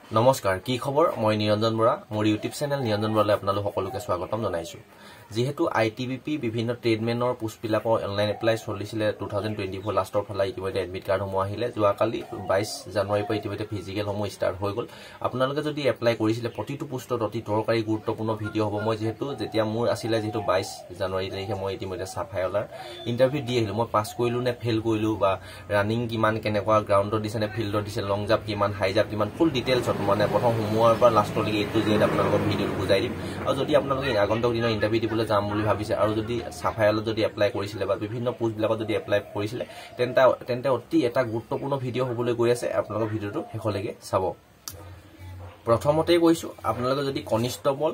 নমস্কাৰ, কি খবৰ? মই নিৰঞ্জন বৰা। মোৰ ইউটিউব চেনেল নিৰঞ্জন বৰালৈ আপোনালোক সকলোকে স্বাগতম জনাইছোঁ। যিহেতু আইটিবিপি বিভিন্ন ট্ৰেডমেনৰ পোষ্টবিলাকৰ অনলাইন এপ্লাই চলিছিলে 2024 লাষ্টৰ ফালে, ইতিমধ্যে এডমিট কাৰ্ডসমূহ আহিলে। যোৱাকালি 22 জানুৱাৰীৰ পৰা ইতিমধ্যে ফিজিকেলসমূহ ষ্টাৰ্ট হৈ গ'ল। আপোনালোকে যদি এপ্লাই কৰিছিলে, প্ৰতিটো পোষ্টত অতি দৰকাৰী গুৰুত্বপূৰ্ণ ভিডিঅ' হ'ব। মই যিহেতু যেতিয়া মোৰ আছিলে, যিহেতু 22 জানুৱাৰী তাৰিখে মই ইতিমধ্যে চাফাইৱালাৰ ইণ্টাৰভিউ দি আহিলোঁ, মই পাছ কৰিলোঁ নে ফেইল কৰিলোঁ বা ৰানিং কিমান, কেনেকুৱা গ্ৰাউণ্ডত দিছে নে ফিল্ডত দিছে, লং জাম্প কিমান, হাই জাম্প কিমান, ফুল ডিটেইলছত মানে প্ৰথম সোমোৱাৰ পৰা লাষ্টলৈকে এ টু জেড আপোনালোকক ভিডিঅ'টো বুজাই দিম। আৰু যদি আপোনালোকে আগন্তুক দিনত ইণ্টাৰভিউ দিবলৈ যাম বুলি ভাবিছে আৰু যদি চাফাইৱালত যদি এপ্লাই কৰিছিলে বা বিভিন্ন পোষ্টবিলাকত যদি এপ্লাই কৰিছিলে, তেন্তে অতি এটা গুৰুত্বপূৰ্ণ ভিডিঅ' হ'বলৈ গৈ আছে। আপোনালোকৰ ভিডিঅ'টো শেষলৈকে চাব। প্ৰথমতেই কৈছোঁ, আপোনালোকে যদি কনিষ্টবল,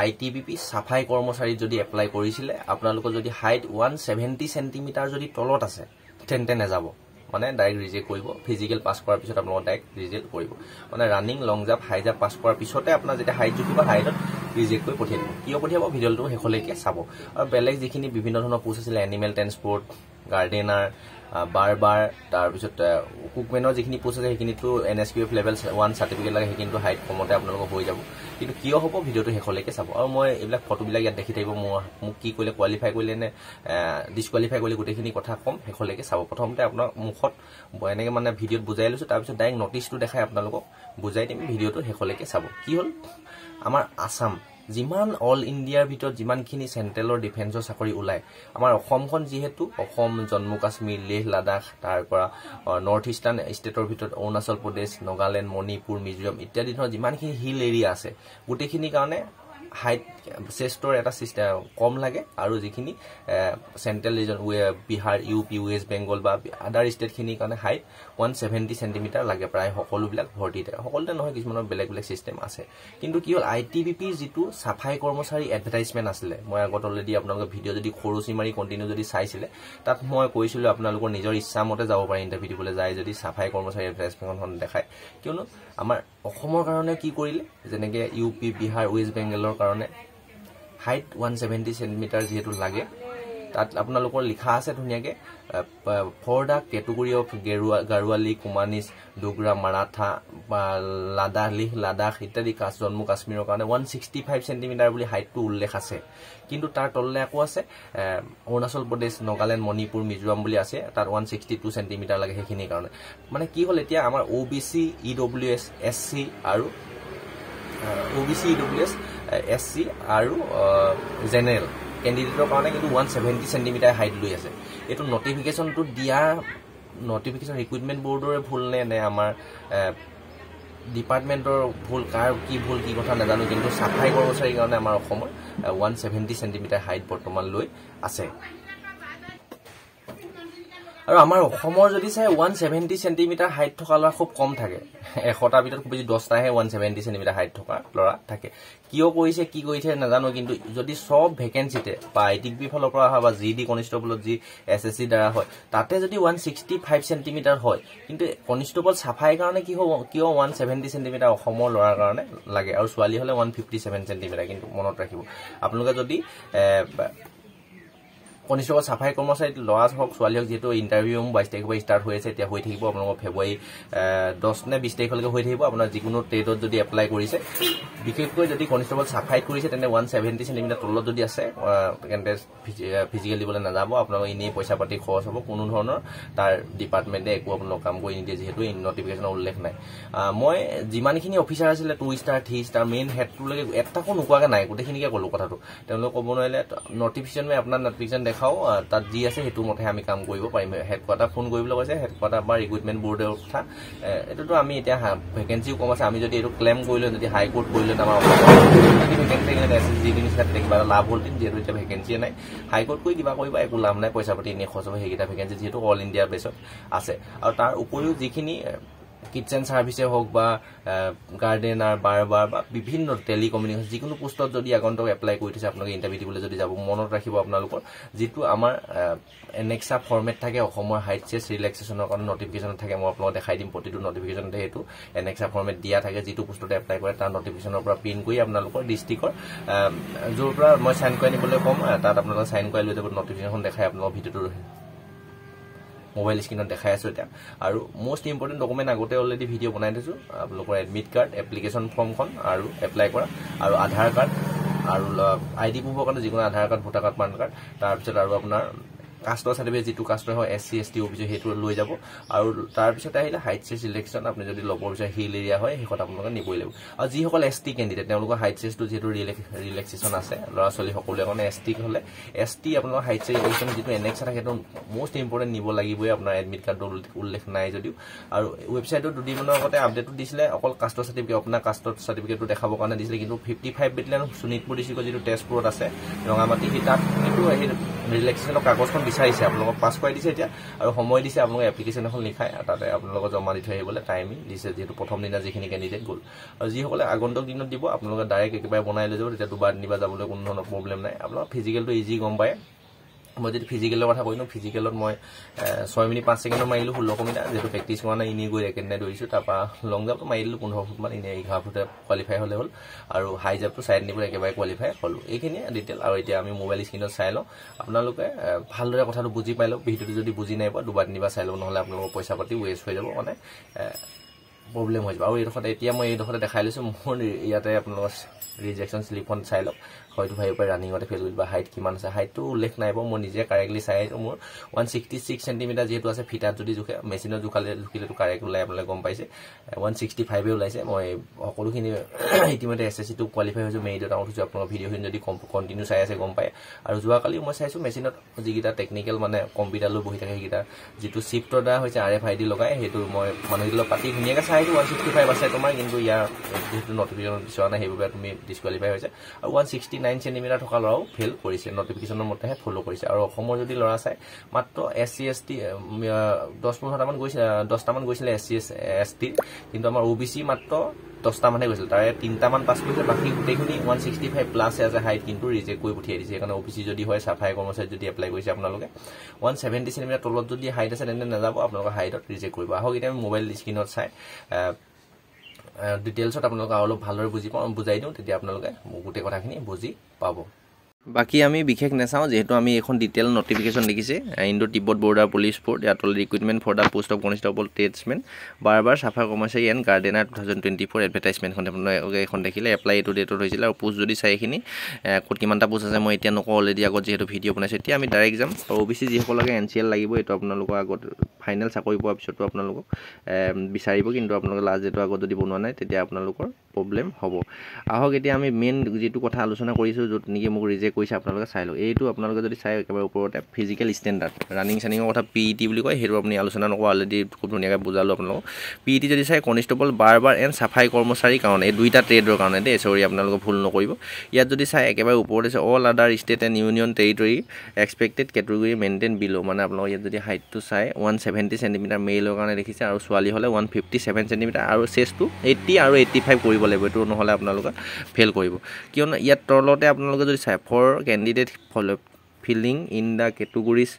আইটিবিপি, চাফাই কৰ্মচাৰীত যদি এপ্লাই কৰিছিলে, আপোনালোকৰ যদি হাইট 170 চেণ্টিমিটাৰ যদি তলত আছে, তেন্তে নাযাব। মানে ডাইৰেক্ট ৰিজেক্ট কৰিব। ফিজিকেল পাছ কৰাৰ পিছত আপোনালোকক ডাইৰেক্ট ৰিজেক্ট কৰিব। মানে ৰানিং, লং জাম্প, হাই জাম্প পাছ কৰাৰ পিছতে আপোনাৰ যেতিয়া হাইট জুখিব, হাইটত ৰিজেক্ট কৰি পঠিয়াই দিব। কিয় পঠিয়াব, ভিডিঅ'টো শেষলৈকে চাব। আৰু বেলেগ যিখিনি বিভিন্ন ধৰণৰ পোষ্ট আছিলে, এনিমেল ট্ৰেন্সপৰ্ট, গাৰ্ডেনাৰ, বাৰ্বাৰ, তাৰপিছত কুকমেনৰ যিখিনি পোষ্ট আছে, সেইখিনিতো এনএছকিউএফ লেভেল 1 চাৰ্টিফিকেট লাগে, সেইখিনিতো হাইট কমতে আপোনালোকৰ হৈ যাব। কিন্তু কিয় হ'ব, ভিডিঅ'টো শেষলৈকে চাব। আৰু মই এইবিলাক ফটোবিলাক ইয়াত দেখি থাকিব, মোক কি কৰিলে, কোৱালিফাই কৰিলে নে ডিছকুৱালিফাই কৰিলে, গোটেইখিনি কথা ক'ম, শেষলৈকে চাব। প্ৰথমতে আপোনাৰ মুখত এনেকৈ মানে ভিডিঅ'ত বুজাই লৈছোঁ, তাৰপিছত ডাইৰেক্ট নটিচটো দেখাই আপোনালোকক বুজাই দিম। ভিডিঅ'টো শেষলৈকে চাব। কি হ'ল, আমাৰ আছাম যিমান অল ইণ্ডিয়াৰ ভিতৰত যিমানখিনি চেণ্ট্ৰেলৰ ডিফেন্সৰ চাকৰি ওলায়, আমাৰ অসমখন যিহেতু অসম, জম্মু কাশ্মীৰ, লেহ লাডাখ, তাৰ পৰা নৰ্থ ইষ্টাৰ্ণ ষ্টেটৰ ভিতৰত অৰুণাচল প্ৰদেশ, নগালেণ্ড, মণিপুৰ, মিজোৰাম ইত্যাদি ধৰণৰ যিমানখিনি হিল এৰিয়া আছে, গোটেইখিনিৰ কাৰণে হাইট চেষ্টৰ এটা চিষ্টেম কম লাগে। আৰু যিখিনি central region, Bihar, U P, West Bengal বা আদাৰ ষ্টেটখিনিৰ কাৰণে হাইট 170 চেণ্টিমিটাৰ লাগে প্ৰায় সকলোবিলাক ভৰ্তিতে। সকলোতে নহয়, কিছুমানৰ বেলেগ বেলেগ চিষ্টেম আছে। কিন্তু কি হ'ল, আইটিবিপিৰ যিটো চাফাই কৰ্মচাৰী এডভাৰটাইজমেণ্ট আছিলে, মই আগত অলৰেডি আপোনালোকৰ ভিডিঅ' যদি খৰচী মাৰি কণ্টিনিউ যদি চাইছিলে, তাত মই কৈছিলোঁ আপোনালোকৰ নিজৰ ইচ্ছামতে যাব পাৰে ইণ্টাৰভিউ দিবলৈ যায় যদি চাফাই কৰ্মচাৰী এডভাৰটাইজমেণ্টখন দেখায়। কিয়নো আমাৰ অসমৰ কাৰণে কি কৰিলে, যেনেকৈ ইউ পি, বিহাৰ, ৱেষ্ট বেংগলৰ কাৰণে হাইট 170 চেণ্টিমিটাৰ যিহেতু লাগে, তাত আপোনালোকৰ লিখা আছে ধুনীয়াকৈ, ফৰ the category of গেৰুৱা, গাৰুৱালী, কুমানিছ, ডোগৰা, মাৰাঠা বা লাডাখ, লিহ লাডাখ ইত্যাদি কাষ্ট, জম্মু কাশ্মীৰৰ কাৰণে 165 চেণ্টিমিটাৰ বুলি হাইটটো উল্লেখ আছে। কিন্তু তাৰ তললৈ আকৌ আছে অৰুণাচল প্ৰদেশ, নগালেণ্ড, মণিপুৰ, মিজোৰাম বুলি আছে, তাত 162 চেণ্টিমিটাৰ লাগে সেইখিনিৰ কাৰণে। মানে কি হ'ল, এতিয়া আমাৰ O' B C, E W S, S C আৰু O' B C, E W S, S C আৰু জেনেৰেল কেণ্ডিডেটৰ কাৰণে কিন্তু 170 চেণ্টিমিটাৰ হাইট লৈ আছে। এইটো নটিফিকেশ্যনটো দিয়া নটিফিকেশ্যন ৰিক্ৰুইটমেণ্ট বৰ্ডৰে ভুল নে আমাৰ ডিপাৰ্টমেণ্টৰ ভুল, কাৰ কি ভুল কি কথা নাজানো, কিন্তু চাফাই কৰ্মচাৰীৰ কাৰণে আমাৰ অসমৰ 170 চেণ্টিমিটাৰ হাইট বৰ্তমান লৈ আছে। আৰু আমাৰ অসমৰ যদি চাই, 170 চেণ্টিমিটাৰ হাইট থকা ল'ৰা খুব কম থাকে। 100টাৰ ভিতৰত খুব বেছি 10টাহে 170 চেণ্টিমিটাৰ হাইট থকা ল'ৰা থাকে। কিয় কৰিছে, কি কৰিছে নাজানো, কিন্তু যদি চব ভেকেঞ্চিতে বা আইটিবি ফালৰ পৰা অহা বা জি ডি কনিষ্টবলত যি এছএছচি দ্বাৰা হয়, তাতে যদি 165 চেণ্টিমিটাৰ হয়, কিন্তু কনিষ্টবল চাফাইৰ কাৰণে কি হ'ব, কিয় 170 চেণ্টিমিটাৰ অসমৰ ল'ৰাৰ কাৰণে লাগে আৰু ছোৱালী হ'লে 157 চেণ্টিমিটাৰ? কিন্তু মনত ৰাখিব, আপোনালোকে যদি কনিষ্টবল চাফাই কৰ্মচাৰী ল'ৰা হওক, ছোৱালী হওক, যিহেতু ইণ্টাৰভিউ 22 তাৰিখৰ পৰা ষ্টাৰ্ট হৈ আছে, এতিয়া হৈ থাকিব আপোনালোকৰ ফেব্ৰুৱাৰী 10 নে 20 তাৰিখলৈকে হৈ থাকিব। আপোনাৰ যিকোনো ট্ৰেডত যদি এপ্লাই কৰিছে, বিশেষকৈ যদি কনিষ্টবল চাফাইত কৰিছে, তেন্তে 170 চেণ্টিমিটাৰ তলত যদি আছে, তেন্তে ফিজিকেল দিবলৈ নাযাব। আপোনালোকৰ এনেই পইচা পাতি খৰচ হ'ব। কোনো ধৰণৰ তাৰ ডিপাৰ্টমেণ্টে একো আপোনালোক কাম কৰি নিদিয়ে, যিহেতু নটিফিকেশ্যনৰ উল্লেখ নাই। মই যিমানখিনি অফিচাৰ আছিলে, 2 ষ্টাৰ, 3 ষ্টাৰ, মেইন হেডটোলৈকে এটাকো নোকোৱাকৈ নাই, গোটেইখিনিকে ক'লোঁ কথাটো। তেওঁলোকে ক'ব নোৱাৰিলে নটিফিকেশ্যন, মই আপোনাৰ নটিফিকেশ্যন দেখাওঁ, তাত যি আছে সেইটো মতে আমি কাম কৰিব পাৰিম। হেডকোৱাৰ্টাৰ ফোন কৰিবলৈ কৈছে, হেডকোৱাৰ্টাৰ বা ৰিক্ৰুইটমেণ্ট বৰ্ডৰ কথা। এইটোতো আমি এতিয়া ভেকেঞ্চিও কম আছে। আমি যদি এইটো ক্লেইম কৰিলোঁ, যদি হাইকোৰ্ট কৰিলোঁ, আমাৰ যদি ভেকেঞ্চি থাকিলে এছ এছ জি নিচিনা, তেতিয়া কিবা এটা লাভ হ'ল, যিহেতু এতিয়া ভেকেঞ্চিয়ে নাই, হাইকোৰ্ট কৰি কিবা কৰিবা, একো লাভ নাই, পইচা পাতি এনেই খৰচ হ'ব। সেইকেইটা ভেকেঞ্চি যিহেতু অল ইণ্ডিয়া বেছত আছে। আৰু তাৰ উপৰিও যিখিনি কিটচেন ছাৰ্ভিচে হওক বা গাৰ্ডেনাৰ, বাৰ্বাৰ বা বিভিন্ন টেলিকমিউনিকেশ্যন, যিকোনো পোষ্টত যদি আগন্তুক এপ্লাই কৰি থৈছে, আপোনালোকে ইণ্টাৰভিউ দিবলৈ যদি যাব, মনত ৰাখিব, আপোনালোকৰ যিটো আমাৰ এনেক্সা ফৰ্মেট থাকে অসমৰ হাইট চেষ্ট ৰিলেক্সেশ্যনৰ কাৰণে নটিফিকেশ্যন থাকে, মই আপোনালোকক দেখাই দিম। প্ৰতিটো নটিফিকেশ্যনতে সেইটো এনেক্সা ফৰ্মেট দিয়া থাকে। যিটো পোষ্টতে এপ্লাই কৰে, তাৰ নটিফিকেশ্যনৰ পৰা প্ৰিণ্ট কৰি আপোনালোকৰ ডিষ্ট্ৰিক্টৰ য'ৰ পৰা মই চাইন কৰাই নিবলৈ ক'ম, তাত আপোনালোকে চাইন কৰাই লৈ যাব। নটিফিকেশ্যন দেখাই আপোনালোকৰ ভিডিঅ'টো মোবাইল স্ক্ৰীণত দেখাই আছোঁ এতিয়া। আৰু মষ্ট ইম্পৰ্টেণ্ট ডকুমেণ্ট আগতে অলৰেডি ভিডিঅ' বনাই থৈছোঁ, আপোনালোকৰ এডমিট কাৰ্ড, এপ্লিকেশ্যন ফৰ্মখন আৰু এপ্লাই কৰা, আৰু আধাৰ কাৰ্ড আৰু আই ডি প্ৰুফৰ কাৰণে যিকোনো আধাৰ card, voter card, PAN card, তাৰপিছত আৰু আপোনাৰ কাষ্টৰ চাৰ্টিফিকেট, যিটো কাষ্টৰ হয় এছ চি, এছ টি, অ' বি চি, সেইটো লৈ যাব। আৰু তাৰপিছতে আহিলে হাইট চেষ্ট ৰিলেক্সন, আপুনি যদি ল'ব বিচাৰে হিল এৰিয়া হয় সেইখন আপোনালোকে নিবই লাগিব। আৰু যিসকল এছ টি কেণ্ডিডেট, তেওঁলোকৰ হাইট চেষ্টটো যিহেতু ৰিলেক্সেশ্যন আছে ল'ৰা ছোৱালী সকলোৰে কাৰণে, এছ টি হ'লে এছ টি আপোনালোকৰ হাইট চেষ্ট ৰিলেক্সন যিটো এনেক্স থাকে সেইটো মষ্ট ইম্পৰ্টেণ্ট নিব লাগিবই, আপোনাৰ এডমিট কাৰ্ডটো উল্লেখ নাই যদিও। আৰু ৱেবছাইটত দুদিনমানৰ আগতে আপডেটটো দিছিলে, অকল কাষ্টৰ চাৰ্টিফিকেট, আপোনাৰ কাষ্টৰ চাৰ্টিফিকেটটো দেখাবৰ কাৰণে দিছিলে। কিন্তু 55 বেটেলিয়ন শোণিতপুৰ ডিষ্ট্ৰিক্টৰ যিটো তেজপুৰত আছে ৰঙামাটি, সেই তাত কিন্তু সেই ৰিলেক্সেশ্যনৰ কাগজখন বিচাৰিছে, আপোনালোকক পাছ কৰাই দিছে এতিয়া আৰু সময় দিছে আপোনালোকে এপ্লিকেশ্যন এখন লিখাই তাতে আপোনালোকক জমা দি থৈ আহিবলৈ টাইমিং দিছে, যিহেতু প্ৰথম দিনা যিখিনি কেণ্ডিডেট গ'ল। আৰু যিসকলে আগন্তুক দিনত দিব আপোনালোকে ডাইৰেক্ট একেবাৰে বনাই লৈ যাব, তেতিয়া দুবাৰ তিনিবাৰ যাবলৈ কোনো ধৰণৰ প্ৰব্লেম নাই। আপোনালোকৰ ফিজিকেলটো ইজি গম পায়। মই যদি ফিজিকেলৰ কথা কৈ দিওঁ, ফিজিকেলত মই 6 মিনিট 5 ছেকেণ্ডত মাৰিলোঁ 1600 মিটাৰ, যিহেতু প্ৰেক্টিছ কৰা নাই, এনেই গৈ একেদিনাই দৌৰিছোঁ। তাৰপৰা লং জাম্পটো মাৰি দিলোঁ 15 ফুটমান, এনেই 11 ফুটে কোৱালিফাই হ'লে হ'ল। আৰু হাই জাম্পটো 3.5 ফুট একেবাৰে কোৱালিফাই হ'লোঁ। এইখিনিয়ে ডিটেইল। আৰু এতিয়া আমি মোবাইল স্ক্ৰীণত চাই লওঁ, আপোনালোকে ভালদৰে কথাটো বুজি পাই লওক। ভিডিঅ'টো যদি বুজি নাই পোৱা দুবাৰ তিনিবাৰ চাই ল'ব, নহ'লে আপোনালোকৰ পইচা পাতি ৱেষ্ট হৈ যাব, মানে প্ৰব্লেম হৈ যাব। আৰু এইডোখৰতে এতিয়া মই এইডোখৰতে দেখাই লৈছোঁ, মোৰ ইয়াতে আপোনালোকৰ ৰিজেকশ্যন শ্লিপখন চাই লওক, হয়তো ভাবিব পাৰে ৰানিঙতে ফেইল কৰিল বা হাইট কিমান আছে, হাইটটো উল্লেখ নাই বাৰু, মই নিজে কাৰেক্টলি চাই আহিছোঁ। মোৰ 166 চেণ্টিমিটাৰ যিহেতু আছে, ফিটাত যদি জোখে, মেচিনত জোখালে জুখিলেতো কাৰেক্ট ওলাই, আপোনালোকে গম পাইছে 165 ওলাইছে। মই সকলোখিনি ইতিমধ্যে এছ এছ চিটো কোৱালিফাই হৈছোঁ, মেৰিটত আউট হৈছোঁ। আপোনালোকৰ ভিডিঅ'খিনি যদি কণ্টিনিউ চাই আছে গম পায়। আৰু যোৱাকালি মই চাইছোঁ মেচিনত যিকেইটা টেকনিকেল মানে কম্পিউটাৰ লৈ বহি থাকে, সেইকেইটা যিটো চিফ্টৰ দ্বাৰা হৈছে RFID লগাই, সেইটো মই মানুহকেইটা পাতি ধুনীয়াকৈ চাই আহিছোঁ। 165 আছে তোমাৰ, কিন্তু ইয়াৰ যিহেতু নটিফিকেশ্যন বিচৰা নাই, সেইবাবে তুমি ডিছকুৱালিফাই হৈছে। আৰু 169 চেণ্টিমিটাৰ থকা ল'ৰাও ফেইল কৰিছে, নটিফিকেশ্যনৰ মতেহে ফ'ল' কৰিছে। আৰু অসমৰ যদি ল'ৰা চাই, মাত্ৰ এছ চি, এছ টি 10-15টামান গৈছিলে, 10টামান গৈছিলে এছ চি, এছ টিৰ, কিন্তু আমাৰ অ' বি চি মাত্ৰ 10টামানহে গৈছিল, তাৰে 3টামান পাছ কৰিছে, বাকী গোটেইখিনি 165 প্লাছে আছে হাইট, কিন্তু ৰিজেক্ট কৰি পঠিয়াই দিছে। সেইকাৰণে অ' বি চি যদি হয়, চাফাই কৰ্মচাৰী যদি এপ্লাই কৰিছে আপোনালোকে, 170 চেণ্টিমিটাৰ তলত যদি হাইট আছে তেন্তে নাযাব, আপোনালোকৰ হাইটত ৰিজেক্ট কৰিব। আহক এতিয়া আমি মোবাইল স্ক্ৰীণত চাই ডিটেইলছত আপোনালোকে আৰু অলপ ভালদৰে বুজি পাওঁ, বুজাই দিওঁ, তেতিয়া আপোনালোকে গোটেই কথাখিনি বুজি পাব। বাকী আমি বিশেষ নাচাওঁ, যিহেতু আমি এইখন ডিটেইল নটিফিকেশ্যন দেখিছে, Indo Tibet Border Police Force, ইয়াত recruitment for the post of constable, tradesman, barber, চাফাই কৰ্মচাৰী এণ্ড গাৰ্ডেনাৰ 2024 এডভাৰটাইজমেণ্টখন আপোনালোকে এইখন দেখিলে। এপ্লাই এইটো ডেটত হৈছিলে। আৰু পোষ্ট যদি চাই এইখিনি ক'ত কিমানটা পোষ্ট আছে মই এতিয়া নকওঁ, অলৰেডি আগত যিহেতু ভিডিঅ' বনাইছোঁ। এতিয়া আমি ডাইৰেক্ট যাম। অ' বি চি যিসকলকে এন চি এল লাগিব, এইটো আপোনালোকৰ আগত ফাইনেল চাকৰি পোৱাৰ পিছতো আপোনালোকক বিচাৰিব, কিন্তু আপোনালোকে লাষ্ট ডেটৰ আগত যদি বনোৱা নাই তেতিয়া আপোনালোকৰ প্ৰব্লেম হ'ব। আহক এতিয়া আমি মেইন যিটো কথা আলোচনা কৰিছোঁ, য'ত নেকি মোক ৰিজেক্ট কৰিছে, আপোনালোকে চাই লওক। এইটো আপোনালোকে যদি চাই একেবাৰে ওপৰতে ফিজিকেল ষ্টেণ্ডাৰ্ড, ৰানিং চানিঙৰ কথা PET বুলি কয়, সেইটো আপুনি আলোচনা নকৰোঁ, অলৰেডি খুব ধুনীয়াকৈ বুজালোঁ আপোনালোকক। PET যদি চাই কনিষ্টবল, বাৰ্বাৰ এণ্ড চাফাই কৰ্মচাৰীৰ কাৰণে, এই দুইটা ট্ৰেডৰ কাৰণে দেই, চৰি আপোনালোকে ভুল নকৰিব। ইয়াত যদি চাই একেবাৰে ওপৰত আছে all other state and union territory expected category maintain below, মানে আপোনালোকৰ ইয়াত যদি হাইটটো চাই 170 চেণ্টিমিটাৰ মেইলৰ কাৰণে দেখিছে, আৰু ছোৱালী হ'লে 157 চেণ্টিমিটাৰ, আৰু চেষ্টটো 80 আৰু 85 কৰিব লাগিব, এইটো নহ'লে আপোনালোকে ফেইল কৰিব। কিয়নো ইয়াত তলতে আপোনালোকে যদি চাই for candidate falling in the categories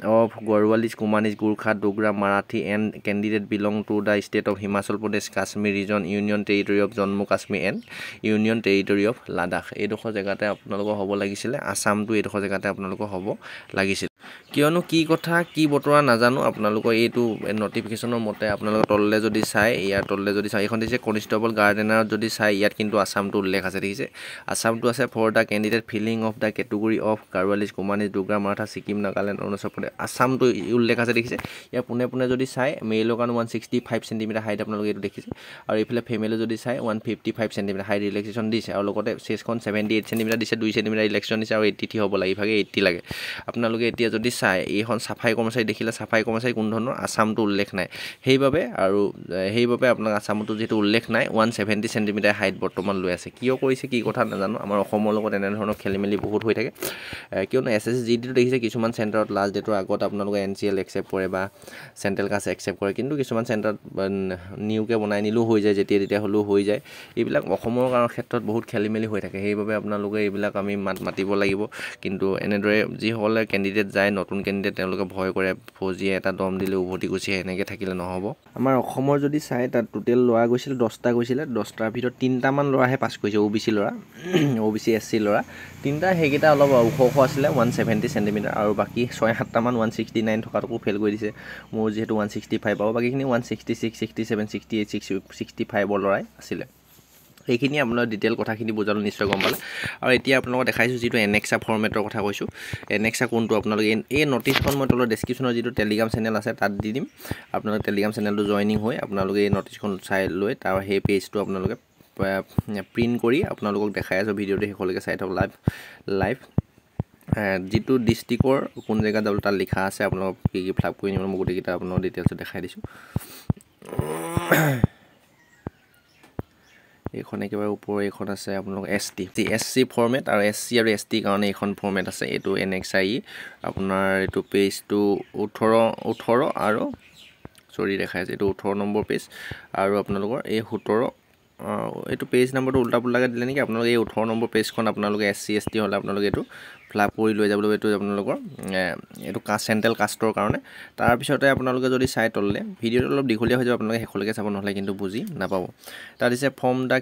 of Garhwalis, Kumaonis, Gorkha, Dogra, Marathi and candidate belong to the state of Himachal Pradesh, Kashmir region, union territory of Jammu Kashmir and union territory of Ladakh, এইডোখৰ জেগাতে আপোনালোকৰ হ'ব লাগিছিলে, আছামটো এইডোখৰ জেগাতে আপোনালোকৰ হ'ব লাগিছিল। কিয়নো কি কথা কি বতৰা নাজানো, আপোনালোকৰ এইটো নটিফিকেশ্যনৰ মতে আপোনালোকৰ তললৈ যদি চাই, ইয়াৰ তললৈ যদি চাই এইখন দিছে কনিষ্টবল গাৰ্ডেনাৰত যদি চাই ইয়াত কিন্তু আছামটো উল্লেখ আছে, দেখিছে আছামটো আছে for the candidate falling of the category of Garhwalis, Kumaonis, Dogra, Maratha, Sikkim, Nagaland, Arunachal Pradesh, আছামটো উল্লেখ আছে, দেখিছে। ইয়াৰ পোনে পোনে যদি চাই মেইলৰ কাৰণে 165 চেণ্টিমিটাৰ হাইট আপোনালোকে এইটো দেখিছে, আৰু এইফালে ফিমেলে যদি চাই 155 চেণ্টিমিটাৰ হাইট ৰিলেক্সেশ্যন দিছে, আৰু লগতে চেষ্টখন 78 চেণ্টিমিটাৰ দিছে, 2 চেণ্টিমিটাৰ ৰিলেক্সেশ্যন দিছে, আৰু 83 হ'ব লাগে, ইভাগে 80 লাগে। আপোনালোকে এতিয়া যদি চাই এইখন চাফাই কৰ্মচাৰী দেখিলে, চাফাই কৰ্মচাৰী কোনো ধৰণৰ আছামটো উল্লেখ নাই, সেইবাবে আৰু সেইবাবে আপোনাক আছামতো যিহেতু উল্লেখ নাই 170 চেণ্টিমিটাৰ হাইট বৰ্তমান লৈ আছে। কিয় কৰিছে কি কথা নাজানো, আমাৰ অসমৰ লগত এনেধৰণৰ খেলি মেলি বহুত হৈ থাকে। কিয়নো এছ এছ জি ডিটো দেখিছে কিছুমান চেণ্টাৰত লাষ্ট ডেটৰ আগত আপোনালোকে এন চি এল একচেপ্ট কৰে বা চেণ্ট্ৰেল কাষ্ট একচেপ্ট কৰে, কিন্তু কিছুমান চেণ্টাৰত নিউকৈ বনাই নিলেও হৈ যায়, যেতিয়া তেতিয়া হ'লেও হৈ যায়। এইবিলাক অসমৰ কাৰণ ক্ষেত্ৰত বহুত খেলি মেলি হৈ থাকে, সেইবাবে আপোনালোকে এইবিলাক আমি মাত মাতিব লাগিব। কিন্তু এনেদৰে যিসকলে কেণ্ডিডেট যায় যায় নতুন কেণ্ডিডেট তেওঁলোকে ভয় কৰে, ফৌজীয়ে এটা দম দিলে উভতি গুচি আহে, এনেকৈ থাকিলে নহ'ব। আমাৰ অসমৰ যদি চাই তাত টোটেল ল'ৰা গৈছিল 10টা গৈছিলে, 10টাৰ ভিতৰত 3টামান ল'ৰাহে পাছ কৰিছে, অ' বি চি ল'ৰা, অ' বি চি এছ চি ল'ৰা 3টা, সেইকেইটা অলপ ওখ ওখ আছিলে 170 চেণ্টিমিটাৰ, আৰু বাকী 6-7টামান 169 থকাটোকো ফেইল কৰি দিছে। মোৰ যিহেতু 165 আৰু বাকীখিনি 166, 67, 68, 65ৰ ল'ৰাই আছিলে। সেইখিনি আপোনাৰ ডিটেইল কথাখিনি বুজালোঁ, নিশ্চয় গম পালে। আৰু এতিয়া আপোনালোকক দেখাইছোঁ যিটো এনেক্সা ফৰ্মেটৰ কথা কৈছোঁ, এনেক্সা কোনটো আপোনালোকে এই নটিছখন মই তলত ডেছক্ৰিপশ্যনৰ যিটো টেলিগ্ৰাম চেনেল আছে তাত দি দিম। আপোনালোকে টেলিগ্ৰাম চেনেলটো জইনিং হৈ আপোনালোকে এই নটিছখন চাই লৈ তাৰ সেই পেজটো আপোনালোকে প্ৰিণ্ট কৰি আপোনালোকক দেখাই আছোঁ। ভিডিঅ'টো শেষলৈকে চাই থাকক। লাইভ যিটো ডিষ্ট্ৰিক্টৰ কোন জেগাত যাব তাত লিখা আছে, আপোনালোকক কি কি ফিল আপ কৰি নিব, মই গোটেইকেইটা আপোনালোকৰ ডিটেইলছত দেখাই দিছোঁ। এইখন একেবাৰে ওপৰৰ এইখন আছে আপোনালোকৰ S T, S C format, আৰু এছ চি আৰু এছ টিৰ কাৰণে এইখন ফৰ্মেট আছে। এইটো এন এক্স I আপোনাৰ এইটো পেজটো 18 আৰু চৰি দেখাই আছে, এইটো 18 নম্বৰ পেজ, আৰু আপোনালোকৰ এই 17, এইটো পেজ নম্বৰটো উল্টা পুল্টাকৈ দিলে নেকি। আপোনালোকে এই 18 নম্বৰ পেজখন আপোনালোকে এছ চি এছ টি হ'লে আপোনালোকে এইটো ফিল আপ কৰি লৈ যাব লাগিব। এইটো আপোনালোকৰ এইটো চেণ্ট্ৰেল কাষ্টৰ কাৰণে। তাৰপিছতে আপোনালোকে যদি চাই তললৈ, ভিডিঅ'টো অলপ দীঘলীয়া হৈ যাব, আপোনালোকে শেষলৈকে চাব, নহ'লে কিন্তু বুজি নাপাব। তাত দিছে form the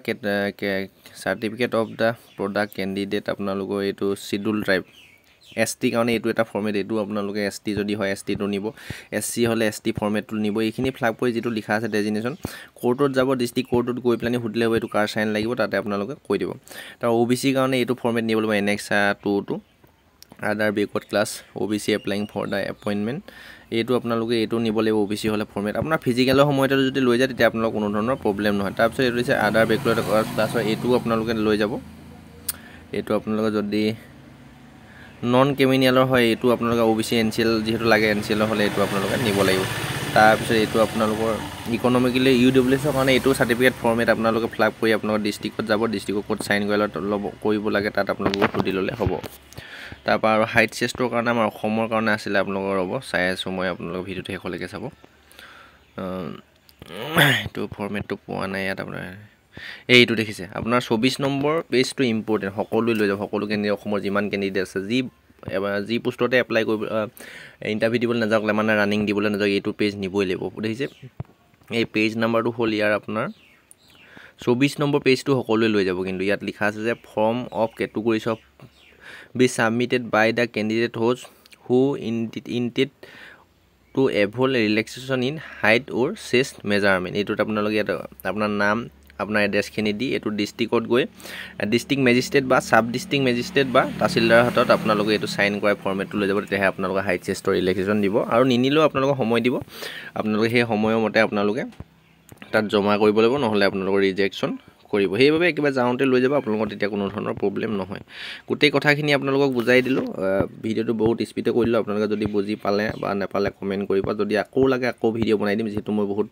certificate of the product candidate, আপোনালোকৰ এইটো চিডিউল ট্ৰাইব এছ টিৰ কাৰণে এইটো এটা ফৰ্মেট, এইটো আপোনালোকে এছ টি যদি হয় এছ টিটো নিব, এছ চি হ'লে এছ টি ফৰ্মেটটো নিব। এইখিনি ফিল আপ কৰি যিটো লিখা আছে ডেজিনেশ্যন, কোৰ্টত যাব, ডিষ্ট্ৰিক্ট কোৰ্টত গৈ পেলাই সুধিলে হ'ব এইটো কাৰ চাইন লাগিব, তাতে আপোনালোকে কৈ দিব। তাৰ অ' বি চিৰ কাৰণে এইটো ফৰ্মেট নিব লাগিব, এনেক্সা 2টো, other backward class O' B C applying for the appointment, এইটো আপোনালোকে এইটো নিব লাগিব অ' বি চি হ'লে ফৰ্মেট। আপোনাৰ ফিজিকেলৰ সময়তে যদি লৈ যায় তেতিয়া আপোনালোকৰ কোনো ধৰণৰ প্ৰব্লেম নহয়। তাৰপিছত এইটো দিছে আদাৰ বেকৱাৰ্ড ক্লাছৰ, এইটোও আপোনালোকে লৈ যাব। এইটো আপোনালোকে যদি নন ক্ৰিমিনেলৰ হয় এইটো আপোনালোকে O' B C N C L যিহেতু লাগে, এন চি এলৰ হ'লে এইটো আপোনালোকে নিব লাগিব। তাৰপিছত এইটো আপোনালোকৰ ইকনমিকেলি ইউ ডব্লিউ এছৰ কাৰণে এইটো চাৰ্টিফিকেট ফৰ্মেট আপোনালোকে ফিল আপ কৰি আপোনালোকৰ ডিষ্ট্ৰিক্টত যাব, ডিষ্ট্ৰিক্টত ক'ত চাইন কৰি ল'ব কৰিব লাগে তাত আপোনালোকক সুধি ল'লে হ'ব। তাৰপৰা আৰু হাইট চেষ্টৰ কাৰণে আমাৰ অসমৰ কাৰণে আছিলে আপোনালোকৰ, ৰ'ব চাই আছোঁ মই, আপোনালোকৰ ভিডিঅ'টো শেষলৈকে চাব। এইটো ফৰ্মেটটো পোৱা নাই ইয়াত আপোনাৰ, এইটো দেখিছে আপোনাৰ 24 নম্বৰ পেজটো ইম্পৰ্টেণ্ট, সকলোৱে লৈ যাব, সকলো কেণ্ডিডেট অসমৰ যিমান কেণ্ডিডেট আছে, যি পোষ্টতে এপ্লাই কৰিব, ইণ্টাৰভিউ দিবলৈ নাযাওক, মানে ৰানিং দিবলৈ নাযাওক, এইটো পেজ নিবই লাগিব। দেখিছে এই পেজ নাম্বাৰটো হ'ল ইয়াৰ আপোনাৰ 24 নম্বৰ পেজটো সকলোৱে লৈ যাব। কিন্তু ইয়াত লিখা আছে যে form of categories of be submitted by the candidate who intend to avail relaxation in height or chest measurement. এইটোত আপোনালোকে ইয়াত আপোনাৰ নাম, আপোনাৰ এড্ৰেছখিনি দি এইটো ডিষ্ট্ৰিক্টত গৈ ডিষ্ট্ৰিক্ট মেজিষ্ট্ৰেট বা ছাব ডিষ্ট্ৰিক্ট মেজিষ্ট্ৰেট বা তাহচিলদাৰৰ হাতত আপোনালোকে এইটো চাইন কৰাই ফৰ্মেটটো লৈ যাব, তেতিয়াহে আপোনালোকে হাইট চেষ্টৰ ৰিলেক্সেশ্যন দিব। আৰু নিনিলেও আপোনালোকক সময় দিব, আপোনালোকে সেই সময়ৰ মতে আপোনালোকে তাত জমা কৰিব লাগিব, নহ'লে আপোনালোকৰ ৰিজেকশ্যন কৰিব। সেইবাবে একেবাৰে যাওঁতে লৈ যাব, আপোনালোকৰ তেতিয়া কোনো ধৰণৰ প্ৰব্লেম নহয়। গোটেই কথাখিনি আপোনালোকক বুজাই দিলোঁ, ভিডিঅ'টো বহুত স্পীডে কৰি দিলোঁ। আপোনালোকে যদি বুজি পালে বা নাপালে কমেণ্ট কৰিব, যদি আকৌ লাগে আকৌ ভিডিঅ' বনাই দিম, যিহেতু মই বহুত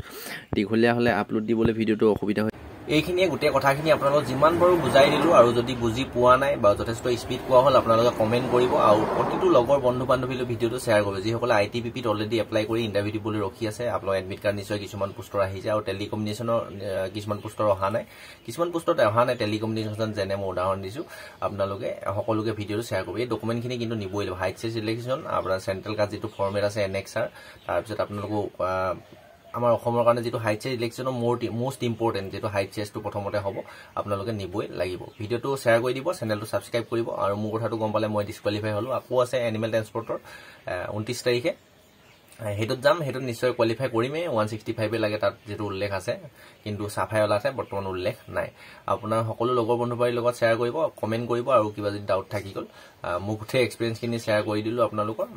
দীঘলীয়া হ'লে আপলোড দিবলৈ ভিডিঅ'টো অসুবিধা হয়। এইখিনিয়ে গোটেই কথাখিনি আপোনালোকক যিমান পাৰোঁ বুজাই দিলোঁ, আৰু যদি বুজি পোৱা নাই বা যথেষ্ট স্পীড কোৱা হ'ল আপোনালোকে কমেণ্ট কৰিব, আৰু প্ৰতিটো লগৰ বন্ধু বান্ধৱীলৈ ভিডিঅ'টো শ্বেয়াৰ কৰিব। যিসকলে I T B পিত অলৰেডি এপ্লাই কৰি ইণ্টাৰভিউ দিবলৈ ৰখি আছে, আপোনালোকৰ এডমিট কাৰ্ড নিশ্চয় কিছুমান পোষ্টৰ আহিছে, আৰু টেলিকমিউনিকেশ্যনৰ কিছুমান পোষ্টৰ অহা নাই, কিছুমান পোষ্টত অহা নাই টেলিকমিউনিকেশ্যন, যেনে মই উদাহৰণ দিছোঁ। আপোনালোকে সকলোকে ভিডিঅ'টো শ্বেয়াৰ কৰিব। এই ডকুমেণ্টখিনি কিন্তু নিবই লাগিব, হাইট চেষ্ট ৰিলেক্সেশ্যন, আপোনাৰ চেণ্ট্ৰেল কাৰ্ড যিটো ফৰ্মেট আছে এনেক্সাৰ, তাৰপিছত আপোনালোকো আমাৰ অসমৰ কাৰণে যিটো হাইট চেষ্ট ইলেকশ্যনৰ মষ্ট ইম্পৰ্টেণ্ট যিটো হাইট চেষ্টটো প্ৰথমতে হ'ব, আপোনালোকে নিবই লাগিব। ভিডিঅ'টো শ্বেয়াৰ কৰি দিব, চেনেলটো ছাবস্ক্ৰাইব কৰিব। আৰু মোৰ কথাটো গম পালে মই ডিছকুৱালিফাই হ'লোঁ। আকৌ আছে এনিমেল ট্ৰেন্সপৰ্টৰ 29 তাৰিখে, সেইটোত যাম, সেইটোত নিশ্চয় কোৱালিফাই কৰিমেই। 165 লাগে তাত যিটো উল্লেখ আছে, কিন্তু চাফাইৱালা আছে বৰ্তমান উল্লেখ নাই। আপোনাৰ সকলো লগৰ বন্ধু বান্ধৱীৰ লগত শ্বেয়াৰ কৰিব, কমেণ্ট কৰিব, আৰু কিবা যদি ডাউট থাকি গ'ল মোৰ গোটেই এক্সপিৰিয়েঞ্চখিনি শ্বেয়াৰ কৰি দিলোঁ আপোনালোকৰ।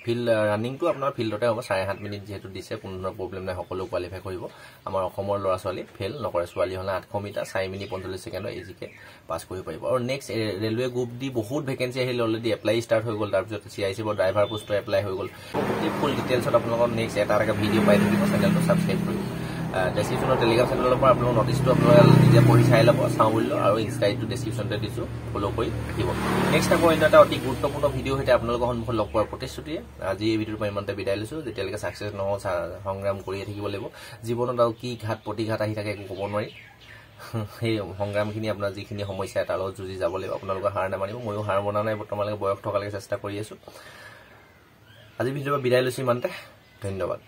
ফিল্ড ৰানিংটো আপোনাৰ ফিল্ডতে হ'ব, 7.5 মিনিট যিহেতু দিছে, কোনো ধৰণৰ প্ৰব্লেম নাই, সকলো কোৱালিফাই কৰিব। আমাৰ অসমৰ ল'ৰা ছোৱালী ফেইল নকৰে, ছোৱালী হ'লে 800 মিটাৰ 4 মিনিট 45 ছেকেণ্ডৰ ইজিকে পাছ কৰিব পাৰিব। আৰু নেক্সট ৰেলৱে গ্ৰুপ দি বহুত ভেকেঞ্চি আহিলে, অলৰেডি এপ্লাই ষ্টাৰ্ট হৈ গ'ল। তাৰপিছত চি I চিৰ ড্ৰাইভাৰ পোষ্টৰ এপ্লাই হৈ গ'ল। গোটেই ফুল ডিটেইলছত আপোনালোকৰ নেক্সট এটা এটাকৈ ভিডিঅ' পাই থাকিব, চেনেলটো ছাবস্ক্ৰাইব কৰিব। ডেছক্ৰিপশ্যনৰ টেলিগ্ৰাম চেনেলৰ পৰা আপোনালোকৰ নটিচটো আপোনালোকে নিজে পঢ়ি চাই ল'ব, চাওঁ বুলিলেও, আৰু ইনষ্টাইটো ডেছক্ৰিপশ্যনতে দিছোঁ, ফ'ল' কৰি ৰাখিব। নেক্সট আকৌ অন্য এটা অতি গুৰুত্বপূৰ্ণ ভিডিঅ' সৈতে আপোনালোকৰ সন্মুখত লগ পোৱাৰ প্ৰতিশ্ৰুতিৰে আজি এই ভিডিঅ'টোৰ পৰা ইমানতে বিদায় লৈছোঁ। যেতিয়ালৈকে ছাকচেছ নহওঁ সংগ্ৰাম কৰিয়ে থাকিব লাগিব। জীৱনত আৰু কি ঘাট প্ৰতিঘাত আহি থাকে একো ক'ব নোৱাৰি। সেই সংগ্ৰামখিনি আপোনাৰ যিখিনি সমস্যা তাৰ লগত যুঁজি যাব লাগিব। আপোনালোকে হাৰ নামানিব, ময়ো হাৰ মনা নাই, বৰ্তমানলৈকে বয়স থকালৈকে চেষ্টা কৰি আছোঁ। আজি ভিডিঅ'ৰ পৰা বিদায় লৈছোঁ ইমানতে, ধন্যবাদ।